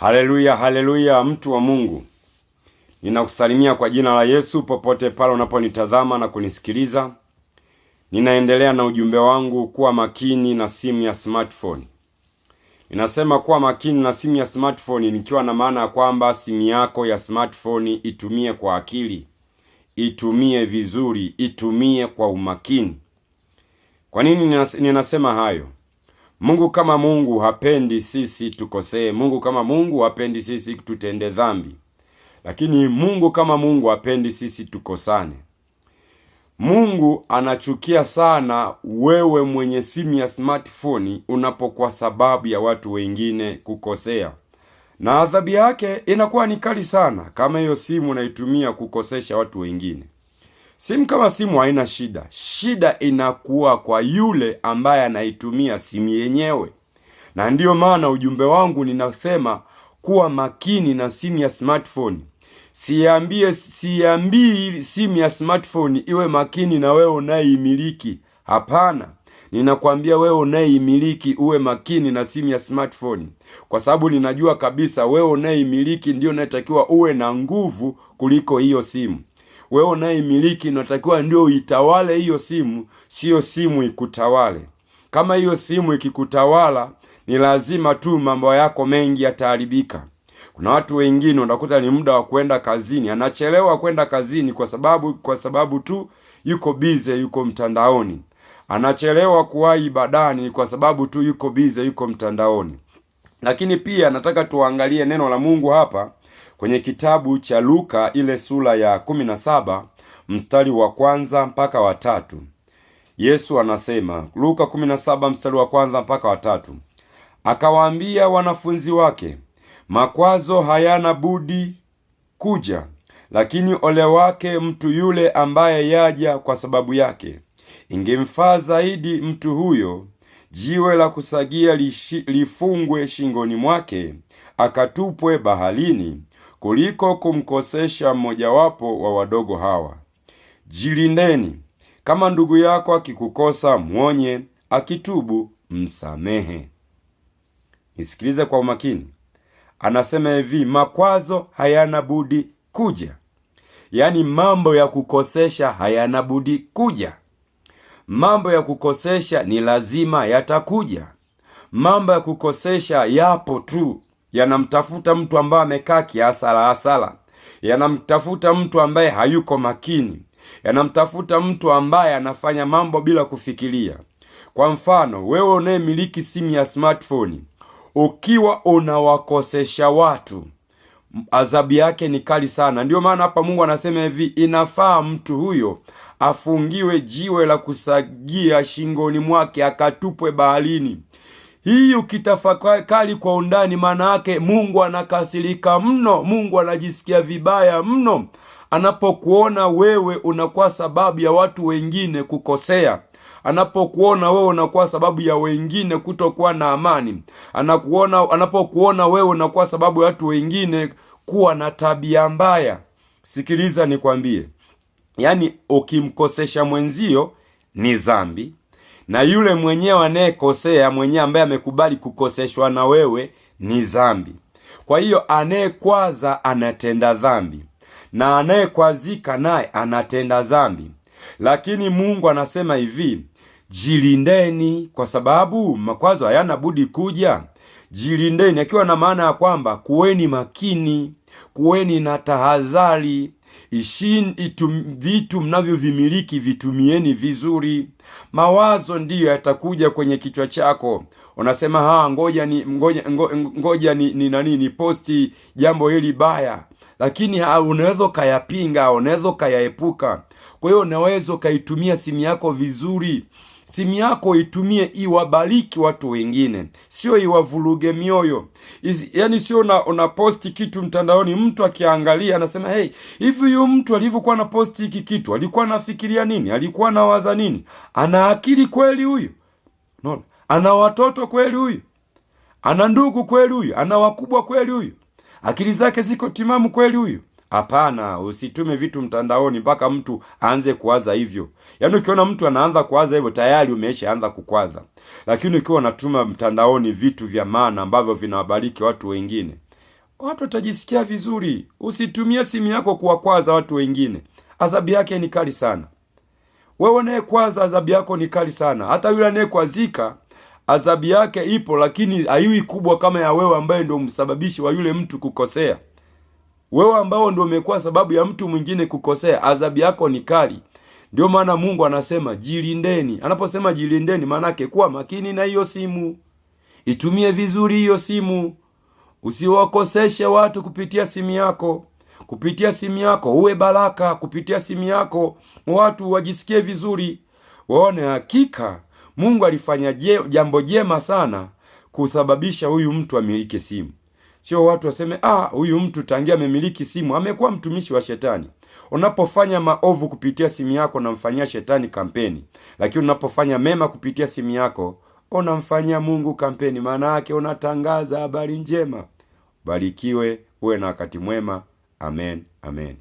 Haleluya, haleluya, mtu wa Mungu, ninakusalimia kwa jina la Yesu popote pale unaponitazama na kunisikiliza. Ninaendelea na ujumbe wangu, kuwa makini na simu ya smartphone. Ninasema kuwa makini na simu ya smartphone nikiwa na maana ya kwamba simu yako ya smartphone itumie kwa akili, itumie vizuri, itumie kwa umakini. Kwa nini ninasema hayo? Mungu kama Mungu hapendi sisi tukosee. Mungu kama Mungu hapendi sisi tutende dhambi, lakini Mungu kama Mungu hapendi sisi tukosane. Mungu anachukia sana wewe mwenye simu ya smartphone unapokuwa sababu ya watu wengine kukosea, na adhabu yake inakuwa ni kali sana kama hiyo simu unaitumia kukosesha watu wengine. Simu kama simu haina shida. Shida inakuwa kwa yule ambaye anaitumia simu yenyewe, na ndiyo maana ujumbe wangu ninasema kuwa makini na simu ya smartphone. Siambii simu ya smartphone iwe makini na wewe unayeimiliki. Hapana, ninakwambia wewe unayeimiliki uwe makini na simu ya smartphone, kwa sababu ninajua kabisa wewe unayeimiliki ndio unatakiwa uwe na nguvu kuliko hiyo simu. Wewe unayemiliki unatakiwa ndio uitawale hiyo simu, siyo simu ikutawale. Kama hiyo simu ikikutawala, ni lazima tu mambo yako mengi yataharibika. Kuna watu wengine unakuta ni muda wa kwenda kazini, anachelewa kwenda kazini kwa sababu tu yuko bize, yuko mtandaoni. Anachelewa kuwahi ibadani kwa sababu tu yuko bize, yuko mtandaoni. Lakini pia nataka tuangalie neno la Mungu hapa kwenye kitabu cha Luka ile sura ya 17 mstari wa kwanza mpaka wa tatu. Yesu anasema, Luka 17 mstari wa kwanza mpaka wa tatu, akawaambia wanafunzi wake, makwazo hayana budi kuja, lakini ole wake mtu yule ambaye yaja kwa sababu yake. Ingemfaa zaidi mtu huyo jiwe la kusagia lifungwe shingoni mwake akatupwe baharini, kuliko kumkosesha mmojawapo wa wadogo hawa. Jilindeni. Kama ndugu yako akikukosa mwonye, akitubu msamehe. Nisikilize kwa umakini. Anasema hivi, makwazo hayana budi kuja, yaani mambo ya kukosesha hayana budi kuja. Mambo ya kukosesha ni lazima yatakuja. Mambo ya kukosesha yapo tu, yanamtafuta mtu ambaye amekaa kiasala asala, yanamtafuta mtu ambaye hayuko makini, yanamtafuta mtu ambaye anafanya mambo bila kufikiria. Kwa mfano, wewe unayemiliki simu ya smartphone, ukiwa unawakosesha watu, adhabu yake ni kali sana. Ndiyo maana hapa Mungu anasema hivi, inafaa mtu huyo afungiwe jiwe la kusagia shingoni mwake akatupwe baharini. Hii ukitafakari kwa undani, maana yake Mungu anakasirika mno, Mungu anajisikia vibaya mno anapokuona wewe unakuwa sababu ya watu wengine kukosea, anapokuona wewe unakuwa sababu ya wengine kutokuwa na amani, anapokuona wewe unakuwa sababu ya watu wengine kuwa na tabia mbaya. Sikiliza nikwambie, yaani ukimkosesha mwenzio ni dhambi, na yule mwenyewe anayekosea mwenyewe ambaye amekubali kukoseshwa na wewe ni dhambi. Kwa hiyo anayekwaza anatenda dhambi na anayekwazika naye anatenda dhambi. Lakini Mungu anasema hivi, jilindeni, kwa sababu makwazo hayana budi kuja. Jilindeni, akiwa na maana ya kwamba kuweni makini, kuweni na tahadhari, vitu mnavyovimiliki vitumieni vizuri. Mawazo ndiyo yatakuja kwenye kichwa chako, unasema ha, ngoja ni ngoja, ngoja ni nani ni posti jambo hili baya, lakini unaweza ukayapinga, unaweza ukayaepuka. Kwa hiyo unaweza ukaitumia simu yako vizuri. Simu yako itumie iwabariki watu wengine, sio iwavuruge mioyo. Yaani sio una posti kitu mtandaoni, mtu akiangalia anasema hey, hivi huyu mtu alivyokuwa na posti hiki kitu alikuwa anafikiria nini? Alikuwa anawaza nini? Ana akili kweli huyu? Unaona? Ana watoto kweli huyu? Ana ndugu kweli huyu? Ana wakubwa kweli huyu? Akili zake ziko timamu kweli huyu? Hapana, usitume vitu mtandaoni mpaka mtu aanze kuwaza hivyo. Yaani ukiona mtu anaanza kuwaza hivyo tayari umeshaanza kukwaza. Lakini ukiwa unatuma mtandaoni vitu vya maana ambavyo vinawabariki watu wengine, Watu watajisikia vizuri. Usitumie simu yako kuwakwaza watu wengine, adhabu yake ni kali sana. Wewe unayekwaza, adhabu yako ni kali sana. Hata yule anayekwazika adhabu yake ipo, lakini haiwi kubwa kama ya wewe ambaye ndio msababishi wa yule mtu kukosea. Wewe ambao ndio umekuwa sababu ya mtu mwingine kukosea, adhabu yako ni kali. Ndio maana Mungu anasema jilindeni. Anaposema jilindeni, maana yake kuwa makini na hiyo simu, itumie vizuri hiyo simu, usiwakoseshe watu kupitia simu yako. Kupitia simu yako uwe baraka, kupitia simu yako watu wajisikie vizuri, waone hakika Mungu alifanya jambo jema sana kusababisha huyu mtu amiliki simu. Sio watu waseme ah, huyu mtu tangia amemiliki simu amekuwa mtumishi wa shetani. Unapofanya maovu kupitia simu yako unamfanyia shetani kampeni, lakini unapofanya mema kupitia simu yako unamfanyia Mungu kampeni. Maana yake unatangaza habari njema. Barikiwe, uwe na wakati mwema. Amen, amen.